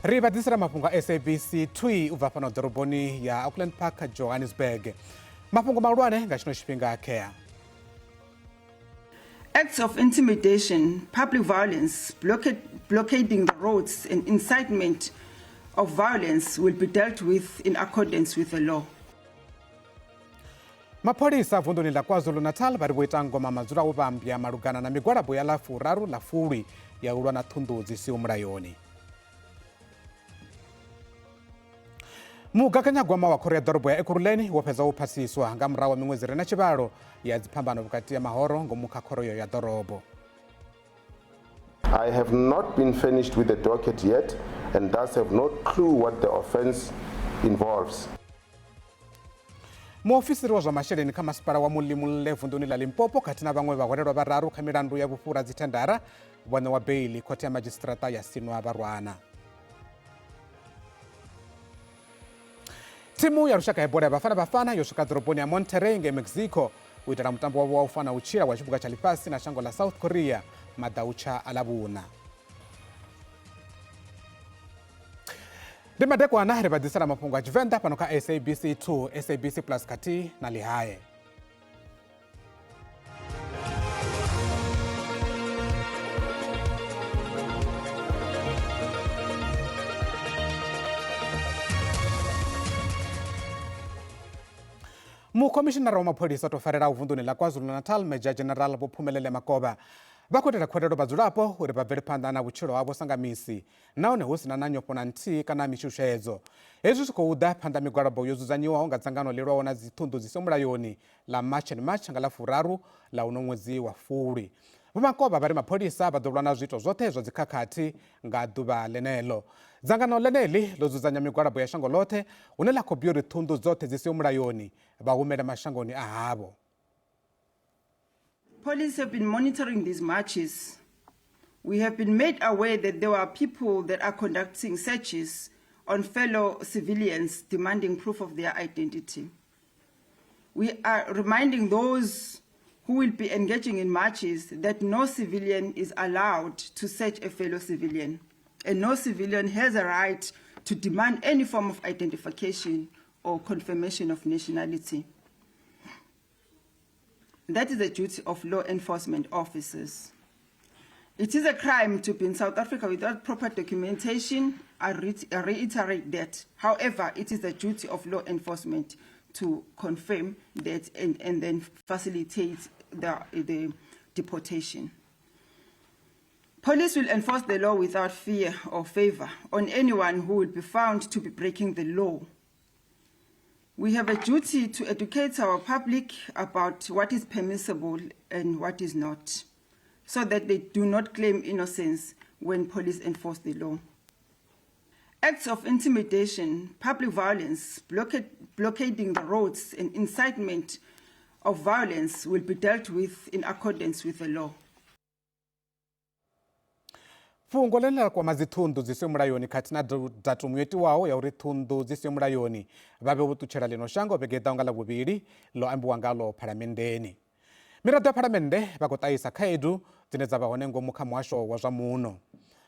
Ri vha ḓisela mafhungo a SABC 2 u bva fhano ḓoroboni ya Auckland Park, Johannesburg. Mafhungo mahulwane nga tshino tshifhinga khea. Acts of intimidation, public violence, blockading the roads and incitement of violence will be dealt with in accordance with the law. Mapholisa vunḓuni ḽa KwaZulu-Natal vha ri vho ita ngoma madzula u vhambya malugana na migwalabo ya ḽa furaru ḽa Fulwi ya u lwa na ṱhunḓu dzi siho mulayoni. Mugaganyagwama wa khoro ya ḓorobo ya Ekurhuleni wo fhedza u phasiswa nga murahu ha miṅwedzi re na tshivhalo ya dziphambano vhukati ha mahoro ngomu kha khoro iyo ya ḓorobo. I have not been furnished with the docket yet and thus have no clue what the offense involves. Muofisiri wa zwa masheleni kha masipala wa Mulimulle vunḓuni ḽa Limpopo khathihi na vhaṅwe vhahwelelwa vhararu kha milandu ya vhufhura dzithendara vho ṋewa beiḽi khothe ya madzhisiṱiraṱa ya Sinwa Vharwana. Thimu ya lushaka ya bola ya Bafana Bafana yo swika ḓoroboni ya Monterrey ngei Mexico u itela mutambo wavho wa u fana u tshila wa tshiphuga tsha ḽifhasi na shango ḽa South Korea maḓautsha a Ḽavhuṋa. Ndi madekwana ri vha ḓisela mafhungo a Tshivenḓa fhano kha SABC 2, SABC Plus khathihi na Ḽihae. Mukhomishinara wa mapholisa o tou farelaho vunḓuni ḽa KwaZulu-Natal Major General Vho Phumelele Makovha vha khou itela khuwelelo vhadzulapo uri vha bvele phanḓa na vhutshilo havho sa nga misi nahone hu si na na nyofho na nthihi kana mishushedzo. Hezwi zwi khou ḓa phanḓa migwalabo yo dzudzanyiwaho nga dzangano ḽi lwaho na dziṱhunḓu dzi siho mulayoni ḽa March and March nga ḽa furaru ḽa uno ṅwedzi wa Fulwi. Vho Makovha vha ri mapholisa vha ḓo lwa na zwiito zwoṱhe zwa dzikhakhathi nga ḓuvha ḽeneḽo. Dzangano ḽeneḽi ḽo dzudzanya migwalabo ya shango ḽoṱhe hune ḽa khou bia uri ṱhunḓu dzoṱhe dzi siho mulayoni vha humele mashangoni a havho. Police have been monitoring these marches. We have been made aware that there are people that are conducting searches on fellow civilians demanding proof of their identity. We are reminding those who will be engaging in marches that no civilian is allowed to search a fellow civilian, and no civilian has a right to demand any form of identification or confirmation of nationality. That is the duty of law enforcement officers. It is a crime to be in South Africa without proper documentation. I reiterate that. However, it is the duty of law enforcement to confirm that and then facilitate the deportation. Police will enforce the law without fear or favor on anyone who will be found to be breaking the law. We have a duty to educate our public about what is permissible and what is not, so that they do not claim innocence when police enforce the law. Acts of intimidation, public violence, blockading the roads and incitement of violence will be dealt with in accordance with the law. Fhungo ḽine ḽa kwama dziṱhunḓu dzi siho mulayoni khathihi na datumu yo tiwaho ya uri ṱhunḓu dzi siho mulayoni vha vhe vho ṱutshela ḽino shango vhege i ḓaho nga Ḽavhuvhili ḽo ambiwa ngaḽo Phalamenndeni. Miraḓo ya Phalamennde vha khou ṱahisa khaedu dzine dza vha hone ngomu kha muhasho wa zwa muno.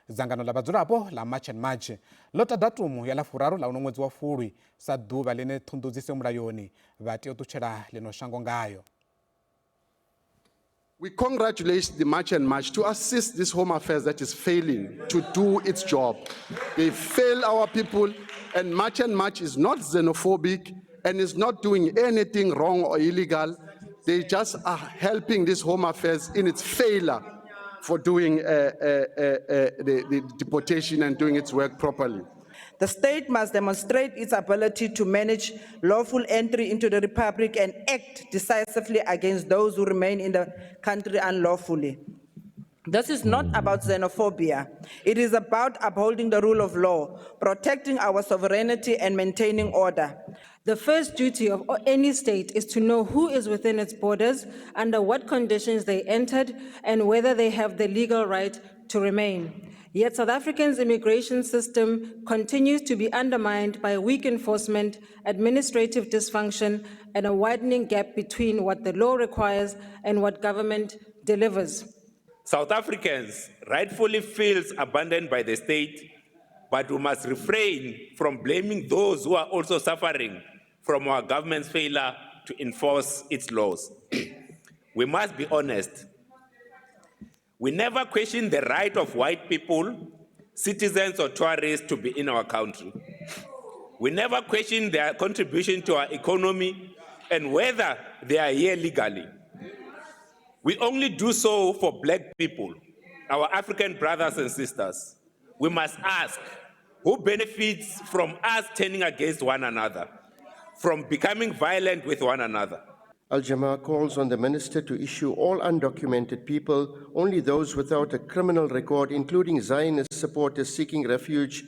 Dzangano ḽa vhadzulapo ḽa March and March ḽo ta datumu ya ḽa furaru ḽa uno ṅwedzi wa Fulwi sa ḓuvha ḽine ṱhunḓu dzi siho mulayoni vha tea u ṱutshela ḽino shango ngayo. We congratulate the March and March to assist this Home Affairs that is failing to do its job. They fail our people, and March and March is not xenophobic and is not doing anything wrong or illegal. They just are helping this Home Affairs in its failure for doing the deportation and doing its work properly. The state must demonstrate its ability to manage lawful entry into the Republic and act decisively against those who remain in the country unlawfully. This is not about xenophobia. It is about upholding the rule of law, protecting our sovereignty and maintaining order. The first duty of any state is to know who is within its borders, under what conditions they entered, and whether they have the legal right to remain. Yet South Africa's immigration system continues to be undermined by weak enforcement, administrative dysfunction, and a widening gap between what the law requires and what government delivers. South Africans rightfully feels abandoned by the state But we must refrain from blaming those who are also suffering from our government's failure to enforce its laws. We must be honest. We never question the right of white people, citizens, or tourists to be in our country. We never question their contribution to our economy and whether they are here legally. We only do so for black people, our African brothers and sisters. We must ask who benefits from us turning against one another, from becoming violent with one another. Al Jama calls on the minister to issue all undocumented people, only those without a criminal record, including Zionist supporters seeking refuge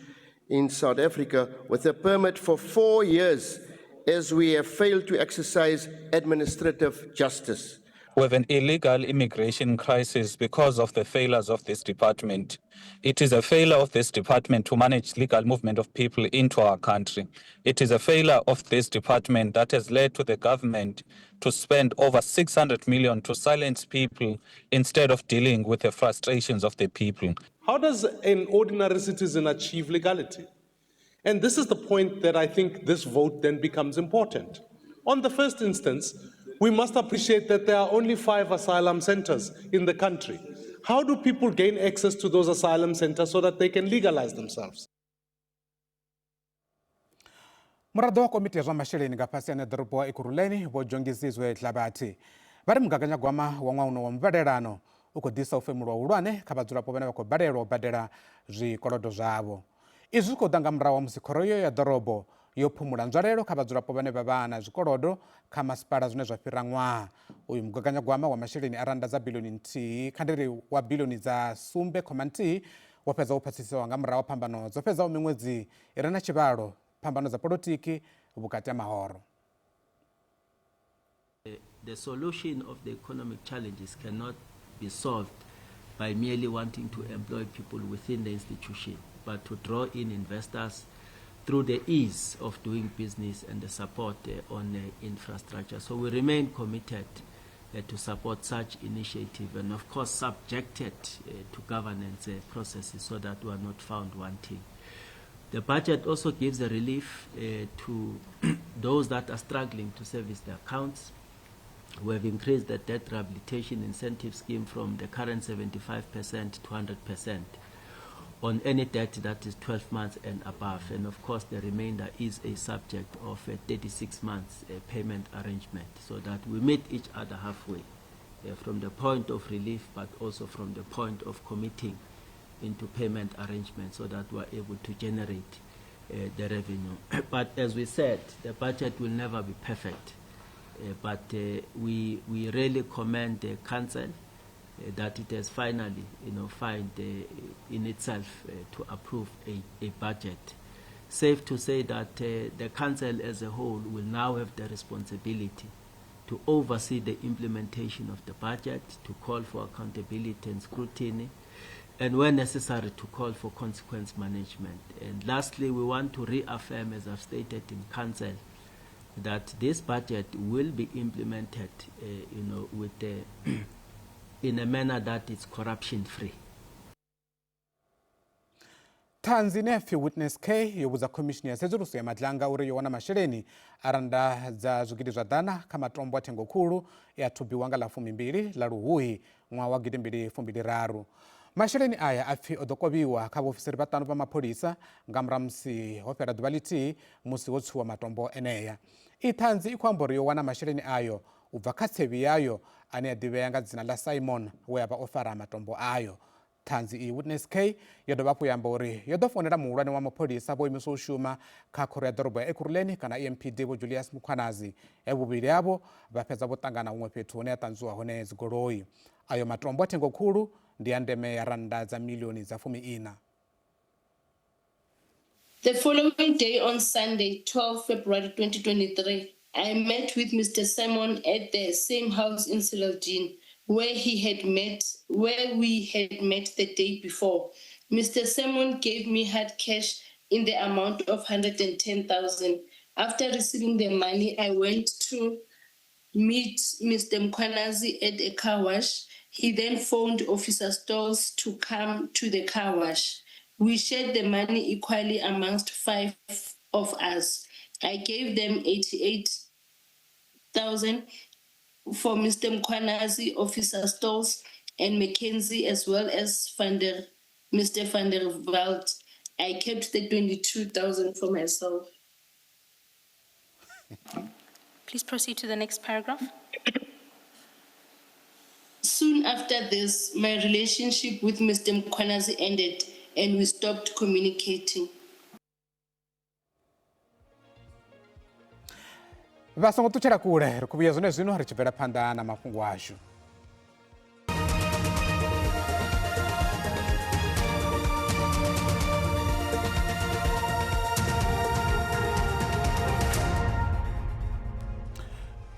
in South Africa, with a permit for 4 years, as we have failed to exercise administrative justice. We have an illegal immigration crisis because of the failures of this department. It is a failure of this department to manage legal movement of people into our country. It is a failure of this department that has led to the government to spend over 600 million to silence people instead of dealing with the frustrations of the people. How does an ordinary citizen achieve legality? And this is the point that I think this vote then becomes important. On the first instance, we must appreciate that there are only five asylum centers in the country. How do people gain access to those asylum centers so that they can legalize themselves? Muraḓo wa komiti ya zwa masheleni nga fhasi ha ṋeḓorobo wa Ekurhuleni Vho Jongizizwe Dlabathi vha ri mugaganyagwama wa ṅwaha uno wa muvhalelano u khou ḓisa u femulwa hulwane kha vhadzulapo vhane vha khou balelwa u badela zwikolodo zwavho. Izwi zwi khou ḓa nga murahu ha musi khoro iyo ya ḓorobo yo phumula nzwalelo kha vhadzulapo vhane vha vha na zwikolodo kha masipala zwine zwa fhira ṅwaha. Uyu mugaganyagwama wa masheleni a rannda dza bilioni nthihi kha ndiri wa bilioni dza 7.1 wo fhedza u phasisiwa nga murahu ha phambano dzo fhedzaho miṅwedzi i re na tshivhalo, phambano dza polotiki vhukati ha mahoro. The solution of the economic challenges cannot be solved by merely wanting to employ people within the institution, but to draw in investors through the ease of doing business and the support on infrastructure. So we remain committed to support such initiative and, of course, subjected to governance processes so that we are not found wanting. The budget also gives a relief to those that are struggling to service their accounts. We have increased the debt rehabilitation incentive scheme from the current 75% to 100% on any debt that is 12 months and above. And of course, the remainder is a subject of a 36 months payment arrangement so that we meet each other halfway from the point of relief, but also from the point of committing into payment arrangement so that we are able to generate the revenue. But as we said, the budget will never be perfect. But we really commend the council that it has finally find in itself to approve a budget. Safe to say that the council as a whole will now have the responsibility to oversee the implementation of the budget, to call for accountability and scrutiny, and where necessary to call for consequence management. And lastly, we want to reaffirm, as I've stated in council, that this budget will be implemented in a manner that is corruption free. Ṱhanzi ine ya pfi Witness K yo vhudza khomishini ya tsedzuluso ya Madlanga uri yo wana masheleni a rannda dza zwigidi zwa ḓana kha matombo a thengo khulu e a thubiwa nga ḽa 12 ḽa Luhuhi ṅwaha wa 2023. Masheleni aya a pfi o ḓo kovhiwa kha vhaofisiri vhaṱanu vha mapholisa nga murahu musi ho fhela ḓuvha ḽithihi musi ho tswiwa matombo enea. I ṱhanzi i khou amba uri yo wana masheleni ayo u bva kha tsevhi yayo ane a ḓivhea nga dzina ḽa Simon, we a vha o fara matombo ayo. Ṱhanzi iyi Witness K yo dovha hafhu ya amba uri yo ḓo founela muhulwane wa mapholisa vho imiswa u shuma kha khoro ya ḓorobo ya Ekurhuleni kana EMPD Vho Julius Mkhwanazi, he vhuvhili havho vha fhedza vho ṱangana huṅwe fhethu hune ya ṱanzwiwa hone dzigoloi. Ayo matombo a thengo khulu ndi a ndeme ya rannda dza milioni dza 14. The following day, on Sunday, 12 February 2023, I met with Mr. Simon at the same house in Cyrildene where we had met the day before. Mr. Simon gave me hard cash in the amount of 110,000. After receiving the money, I went to meet Mr. Mkhwanazi at a car wash. He then phoned Officer Stolz to come to the car wash. We shared the money equally amongst 5 of us. I gave them 88,000 for Mr. Mkhwanazi, Officer Stolz, and Mackenzie, as well as Mr. Van der Walt. I kept the 22,000 for myself. Please proceed to the next paragraph. Soon after this, my relationship with Mr. Mkhwanazi ended and we stopped communicating. Vha songo ṱutshela kule, ri khou vhuya zwone zwino ri tshi bvela phanḓa na mafhungo ashu.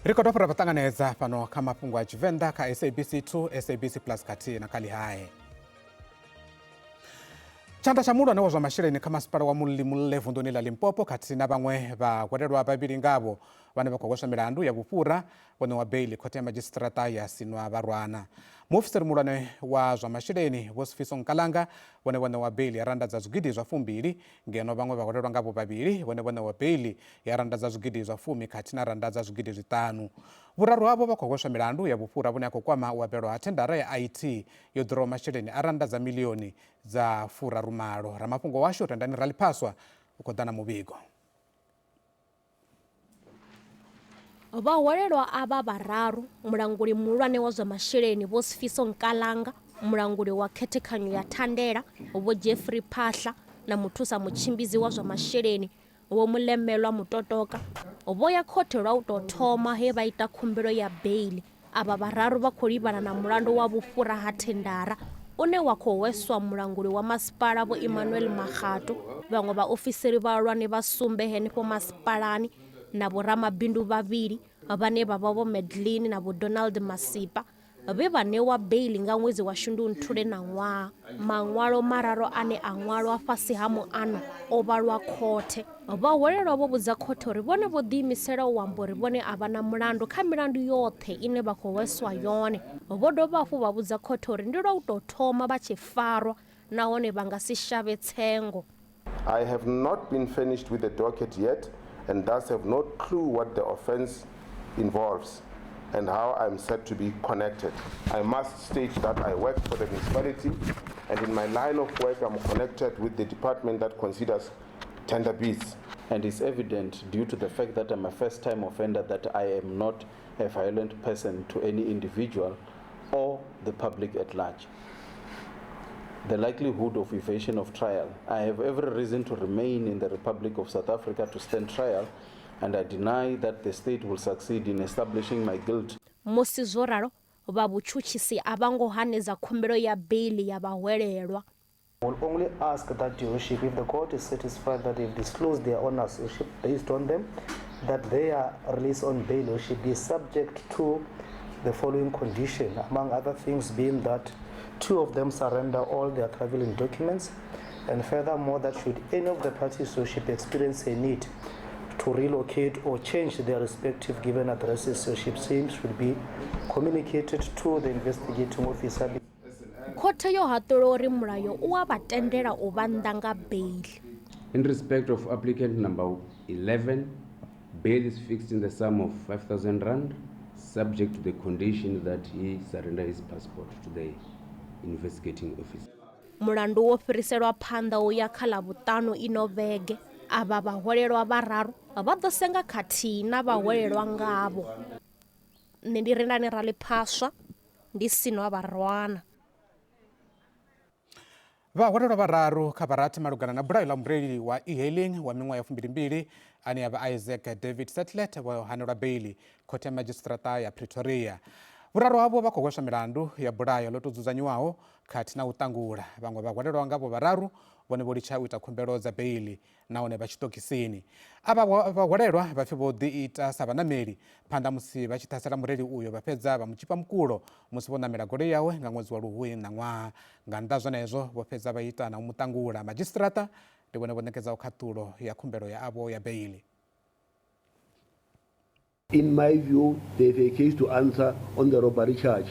Ri khou dovha ra vha ṱanganedza fhano kha mafhungo a Tshivenḓa kha SABC 2, SABC Plus khathihi na kha Ḽihae. Tshanḓa tsha muhulwane wa zwa masheleni kha masipala wa Muḽimuḽe vunḓuni ḽa Limpopo khathihi na vhaṅwe vhahwelelwa vhavhili ngavho vhane vha khou hweswa milandu ya vhufhura vho ṋewa beiḽi khothe ya madzhisiṱiraṱa ya Sinwa Vharwana. Muofisiri muhulwane wa zwa masheleni Vho Sifiso Nkalanga vhone vho ṋewa beiḽi ya rannda dza zwigidi zwa 20 ngeno vhaṅwe vhahwelelwa ngavho vhavhili vhone vho ṋewa beiḽi ya rannda dza zwigidi zwa 10 khathihi na rannda dza zwigidi zwiṱanu. Vhuraru havho vha khou hweswa milandu ya vhufhura vhune ha khou kwama u avhelwa ha thendara ya IT yo ḓuraho masheleni a rannda dza miḽioni dza 38. Ramafhungo washu Rendani Raliphaswa u khou ḓa na muvhigo. Vhahwelelwa avha vhararu, mulanguli muhulwane wa zwa masheleni Vho Sifiso Nkalanga, mulanguli wa khethekhanyo ya thandela Vho Jeffrey Phaahla na muthusa mutshimbidzi wa zwa masheleni Vho Mulemelwa Mutotoka, vho ya khothe lwa u tou thoma he vha ita khumbelo ya beiḽi. Avha vhararu vha khou livhana na mulandu wa vhufhura ha thendara une wa khou hweswa mulanguli wa masipala Vho Emmanuel Makgato, vhaṅwe vhaofisiri vhahulwane vha sumbe henefho masipalani na vhoramabindu vhavhili vhane vha vha Vho Madeleine na Vho Donald Masipa vhe vha ṋewa beiḽi nga ṅwedzi wa Shundunthule ṋaṅwaha. Maṅwalo mararu ane a ṅwalwa fhasi ha muano o vhalwa khothe. Vhahwelelwa vho vhudza khothe uri vhone vho ḓiimisela u amba uri vhone a vha na mulandu kha milandu yoṱhe ine vha khou hweswa yone. Vho dovha hafhu vha vhudza khothe uri ndi lwa u tou thoma vha tshi farwa nahone vha nga si shavhe tsengo. I have not been furnished with the docket yet and thus have no clue what the offense involves and how I'm said to be connected. I must state that I work for the municipality and in my line of work I'm connected with the department that considers tender bids. And it's evident due to the fact that I'm a first-time offender that I am not a violent person to any individual or the public at large. The likelihood of evasion of trial. I have every reason to remain in the Republic of South Africa to stand trial, and I deny that the state will succeed in establishing my guilt. Musi zwo ralo, vha vhutshutshisi a vha ngo hanedza khumbelo ya beiḽi ya vhahwelelwa. Will only ask that, Your Worship, if the court is satisfied that they've disclosed their ownership based on them, that their release on bail, Your Worship, be subject to the following condition, among other things being that 2 of them surrender all their traveling documents, and furthermore that should any of the parties, Your Worship, experience a need to relocate or change their respective given addresses, Your Worship, same should be communicated to the investigating officer. Khothe yo haṱula uri mulayo u a vha tendela u vha nnḓa nga beiḽi. In respect of applicant number 11, bail is fixed in the sum of 5,000 rand, subject to the condition that he surrender his passport to the investigating officer. Mulandu wo fhiriselwa phanḓa u ya kha ḽa vhuṱanu ino vhege. Avha vhahwelelwa vhararu vha ḓo senga khathihi na vhahwelelwa ngavho. Nṋe ndi Rendani Raliphaswa, ndi Sinwa Vharwana. Vhahwelelwa vhararu kha vharathi malugana na bulayo ḽa mureili wa e-hailing wa miṅwaha ya 22 ane a vha Isaac David Setlet vho hanelwa beiḽi khothe ya madzhisiṱiraṱa ya Pretoria. Vhuraru havho vha khou hweswa milandu ya bulayo ḽo tou dzudzanyiwaho khathihi na u ṱangula. Vhaṅwe vhahwelelwa ngavho vhararu vhone vho litsha u ita khumbelo dza beiḽi nahone vha tshiṱokisini. Avha vhahwelelwa vha pfi vho ḓiita sa vhanameli phanḓa musi vha tshi ṱhasela mureili uyo vha fhedza vha mu tshipa mukulo musi vho ṋamela goloi yawe nga ṅwedzi wa Luhuhi ṋaṅwaha. Nga nnḓa zwenezwo vho fhedza vha ita na u mu ṱangula. Madzhisiṱiraṱa ndi vhone vho ṋekedzaho khaṱulo ya khumbelo ya avho ya beiḽi. In my view, they have a case to answer on the robbery charge.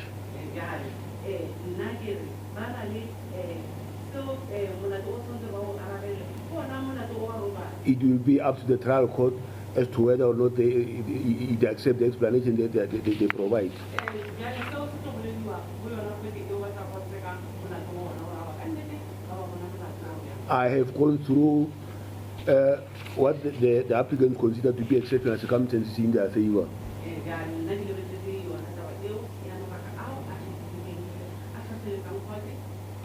It will be up to the trial court as to whether or not they accept the explanation that they provide. I have gone through what the applicants consider to be exceptional circumstances in their favor.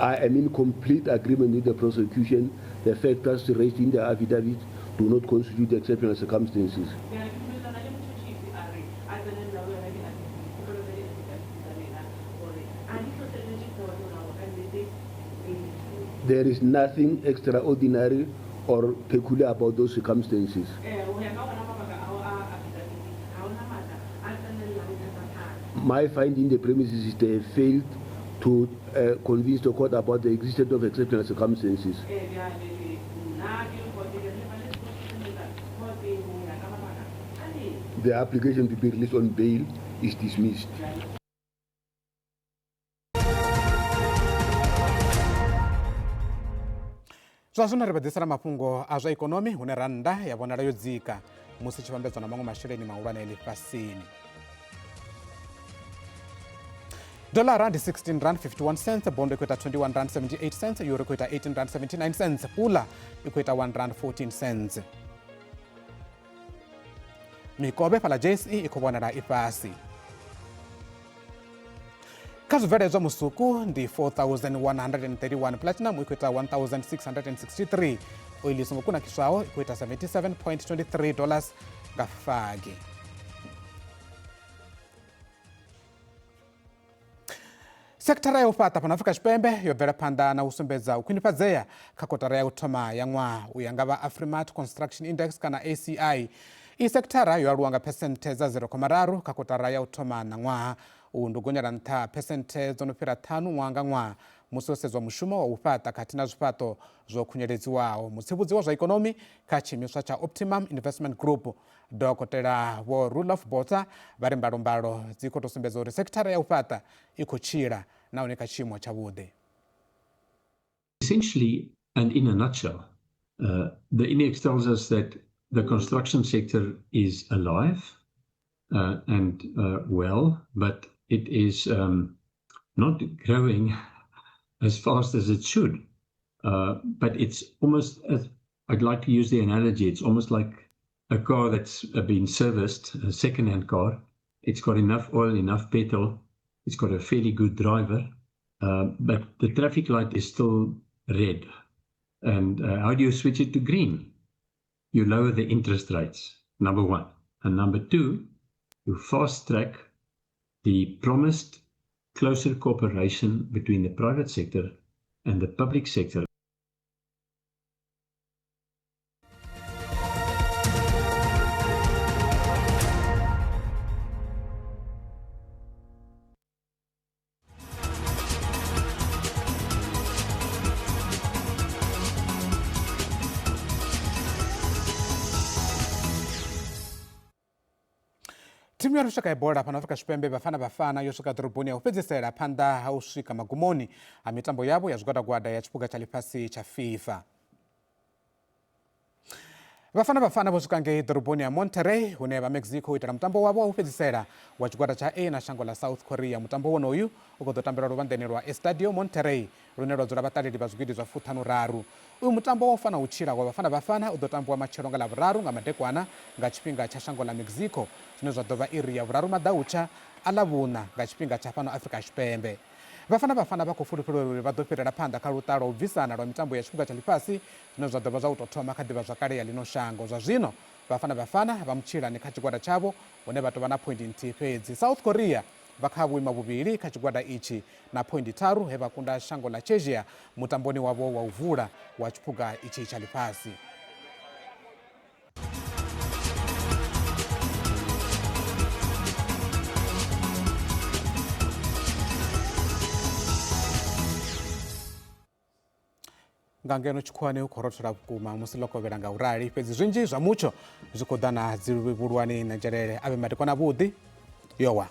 I am in complete agreement with the prosecution. The factors raised in the affidavit do not constitute exceptional circumstances. There is nothing extraordinary or peculiar about those circumstances. My finding in the premises is they failed to convince the court about the existence of exceptional circumstances. The application to be released on bail is dismissed. Zwa zwino ri vha ḓisela mafhungo a zwa ikonomi hune rannda ya vhonala yo dzika musi tshi vhambedzwa na maṅwe masheleni mahulwane ḽifhasini. Dollar ndi 16 rand 51 cents, bondo i khou ita 21 rand 78 cents, euro i khou ita 18 rand 79 cents, pula i khou ita 1 rand 14 cents. Mikovhe fhaḽa JSE i khou vhonala i fhasi. Kha zwibveledzwa musuku ndi 4131, platinum i khou ita 1663, oili i songo kunakiswaho i khou ita 77.23 dollars nga fagi. Sekithara ya u fhaṱa fhano Afrika Tshipembe yo bvela phanḓa na u sumbedza u khwinifhadzea kha kotara ya u thoma ya ṅwaha u ya nga vha Afrimat Construction Index kana ACI. Iyi sekithara yo aluwa nga phesenthe dza 0,3 kha kotara ya u thoma ṋaṅwaha. Uhu ndi u gonyela nṱha phesenthe dzo no fhira ṱhanu ṅwaha nga ṅwaha musi ho sedzwa mushumo wa u fhaṱa khathihi na zwifhaṱo zwo khunyeledziwaho. Mutsivhudzi wa zwa ikonomi kha tshiimiswa tsha Optimum Investment Group, Dokotela Vho Roelof Botha, vha ri mbalombalo dzi khou tou sumbedza uri sekithara ya u fhaṱa i khou tshila nahone kha tshiimo tshavhuḓi. Essentially, and in a nutshell, the index tells us that the construction sector is alive and well, but it is not growing as fast as it should. But it's almost, as I'd like to use the analogy, it's almost like a car that's been serviced, a second-hand car. It's got enough oil, enough petrol, it's got a fairly good driver, but the traffic light is still red. And how do you switch it to green? You lower the interest rates, number one. And number two, you fast track the promised closer cooperation between the private sector and the public sector. Thimu ya lushaka ya bola fhano Afrika Tshipembe Bafana Bafana yo swika ḓoroboni ya u fhedzisela phanḓa ha u swika magumoni a mitambo yavho ya zwigwadagwada ya tshiphuga tsha ḽifhasi tsha FIFA. Bafana Bafana vho swika ngei ḓoroboni ya Monterrey hune vha Mexico u itela mutambo wavho wa u fhedzisela wa tshigwada tsha A na shango ḽa South Korea. Mutambo wonoyu u khou ḓo tambelwa luvhanḓeni lwa Estadio Monterrey lune lwa dzula vhaṱaleli vha zwigidi zwa fuṱhanu-raru. Uyu mutambo wa u fana u tshila wa Bafana Bafana u ḓo tambiwa matshelo nga Ḽavhuraru nga madekwana nga tshifhinga tsha shango ḽa Mexico, zwine zwa ḓo vha iri ya vhuraru maḓautsha a Ḽavhuṋa nga tshifhinga tsha fhano Afrika Tshipembe. Bafana Bafana vha khou fulufhela uri vha ḓo fhirela phanḓa kha luṱa lwa u bvisana lwa mitambo ya Tshiphuga tsha Ḽifhasi, zwine zwa ḓo vha zwa u tou thoma kha ḓivhazwakale ya ḽino shango. Zwa zwino, Bafana Bafana vha mutshilani kha tshigwada tshavho hune vha tou vha na phoindi nthihi fhedzi. South Korea vha kha vhuimo vhuvhili kha tshigwada itshi na phoindi tharu he vha kunda shango ḽa Czechia mutamboni wavho wa u vula wa tshiphuga itshi tsha ḽifhasi. Nga ngeno tshikhuwani hu khou rothola vhukuma musi ḽo kovhela nga u rali, fhedzi zwinzhi zwa mutsho zwi khou ḓa na dzivhulwani na nzhelele. A vhe madekwana avhuḓi, yo wa.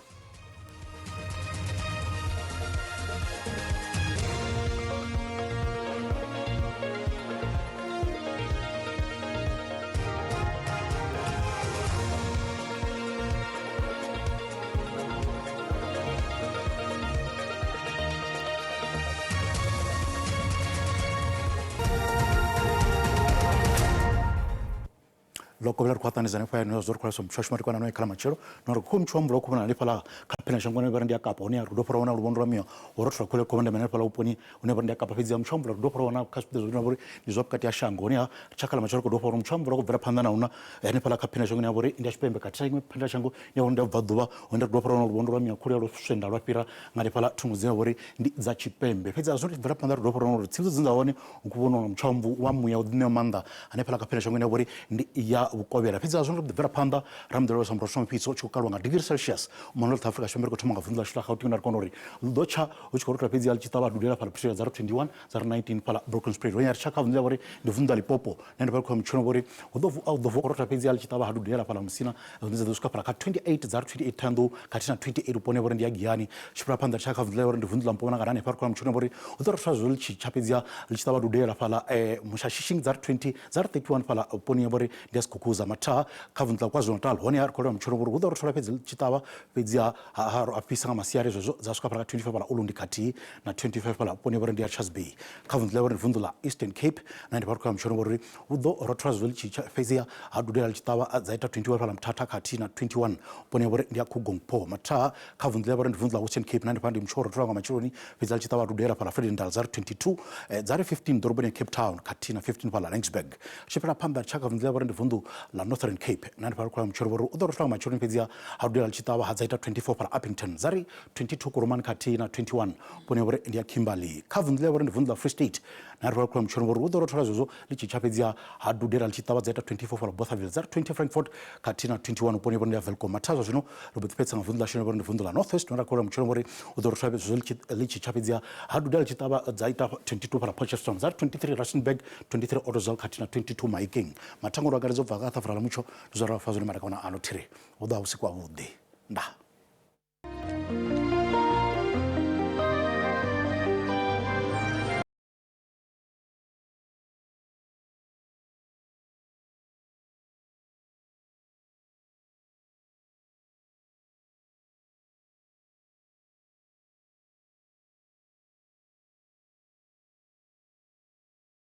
Mvula kovhela ri khou ṱanganedza hanefha hayani zwo ri khou lavhelesa muthu wa shuma ri kwana no khala matshelo na uri khou muthu wa mvula khou vhona hanefhaḽa kha phina shango hune vha ri ndi ya Kapa hune ri ḓo fhira wana luvhondo lwa miya ho rothola khole khou vhona hanefhaḽa vhuponi hune vha ri ndi ya Kapa fhedzi muthu wa mvula ri ḓo fhira wana kha zwipiḓa zwine vha uri ndi zwa vhukati ha shango hone ha tshakhala matshelo khou ḓo fhira muthu wa mvula khou bvela phanḓa na huna hanefhaḽa kha phina shango ine ya vha uri ndi ya tshipembe khathihi na iṅwe phina shango ine ya vha uri ndi ya vhubvaḓuvha hune ri ḓo fhira wana luvhondo lwa miya khulu ya luswenda lwa fhira nga hanefhaḽa thungo dzine vha uri ndi dza tshipembe fhedzi a zwo ri bvela phanḓa ri ḓo fhira wana uri tsivhudzo dzine dza hone hu khou vhona mutsho wa muya u ḓiṋea maanḓa hanefhaḽa kha phela ine ya vha uri ndi ya vhukovhela fhedzi a zwo ri ḓi bvela phanḓa ra muḓi lavhelesa murotho mufhiso u tshi khou kalwa nga degree celsius mona South Africa Tshipembe ri khou thoma nga vunḓu ḽashu ḽa Gauteng ri kona uri ḽi ḓo tsha hu tshi khou rothola fhedzi a ḽi tshi ṱavha dudela fhaḽa Pretoria dza ri 21 dza ri 19 fhaḽa Bronkhorstspruit ro ya ri tsha kha vunḓu ḽa vhori ndi vunḓu ḽa Limpopo na ndi vha khou mutshino vhori hu ḓo hu ḓo rothola fhedzi a ḽi tshi ṱavha ha dudela fhaḽa Musina dzine dza ḓo swika fhaḽa kha 28 dza ri 28 Thohoyandou khathihi na 28 vhuponi vhori ndi ya Giyani tshi fhira phanḓa tsha kha vunḓu ḽa uri ndi vunḓu ḽa Mpumalanga na hanefha ri khou ya mutshino vhori hu ḓo rothola zwo ḽi tshi tsha fhedziha ḽi tshi ṱavha dudela fhaḽa Mushashishing dza ri 20 dza ri 31 fhaḽa vhuponi vhori ndi ya Skukuza Mathaha kha vunḓu ḽa KwaZulu-Natal hone ri khou lwa mutshino vhori hu ḓo rothola fhedzi ḽi tshi ṱavha fhedziha ha fhisa nga masiari zwezwo dza swika fhaḽa kha 25 fhaḽa Ulundi khathihi na 25 fhaḽa vhuponi vhori ndi ya Richards Bay kha vunḓu ḽa vhori ndi vunḓu ḽa Eastern Cape na hanefha ri khou ya mutshino vhori hu ḓo rothola zwo ḽi tshi tsha fhedziha ha dudela ḽi tshi ṱavha dza ita 21 fhaḽa Mthatha khathihi na 21 vhuponi ha vhori ndi ya Kugongpo Mathaha kha vunḓu ḽa vhori ndi vunḓu ḽa Western Cape na hanefha ndi mutsho wo rothola nga matsheloni fhedzi ḽi tshi ṱavha dudela fhaḽa Vredendal dza ri 22 dza ri 15 ḓoroboni ya Cape Town khathihi na 15 fhaḽa Laingsburg tshi fhela phanḓa tsha kha vunḓu ḽa vhori ndi vunḓu ḽa Northern Cape na hanefha ri khou ya mutshelo vhori u ḓo rothola nga matsheloni fhedziha ha dudela ḽi tshi ṱavha ha dza ita 24 fhaḽa Upington dza ri 22 Kuruman khathihi na 21 vhuponi ha vhori ndi ya Kimberley kha vunḓu ḽa vhori ndi vunḓu ḽa Free State na ri khou mutshelo vhori hu ḓo rothola zwezwo ḽi tshi tsha fhedziha ha dudela ḽi tshi ṱavha dza ita 24 fhaḽa Bothaville dza ri 20 Frankfort khathihi na 21 vhuponi vhori ndi ya Welkom matha zwa zwino ri mbo ḓi fhedzisa nga vunḓu ḽashu vhori ndi vunḓu ḽa North West na ra khou mutshelo vhori hu ḓo rothola zwezwo ḽi tshi tsha fhedziha ha dudela ḽi tshi ṱavha dza ita 22 fhaḽa Potchefstroom dza ri 23 Rustenburg 23 Ottosdal khathihi na 22 Mahikeng mathango ro akaredza u bva kha ṱhafura ḽa mutsho ndi zwa ra vha fha zwone matakona ano thiri hu ḓo vha vhusiku havhuḓi ndaa.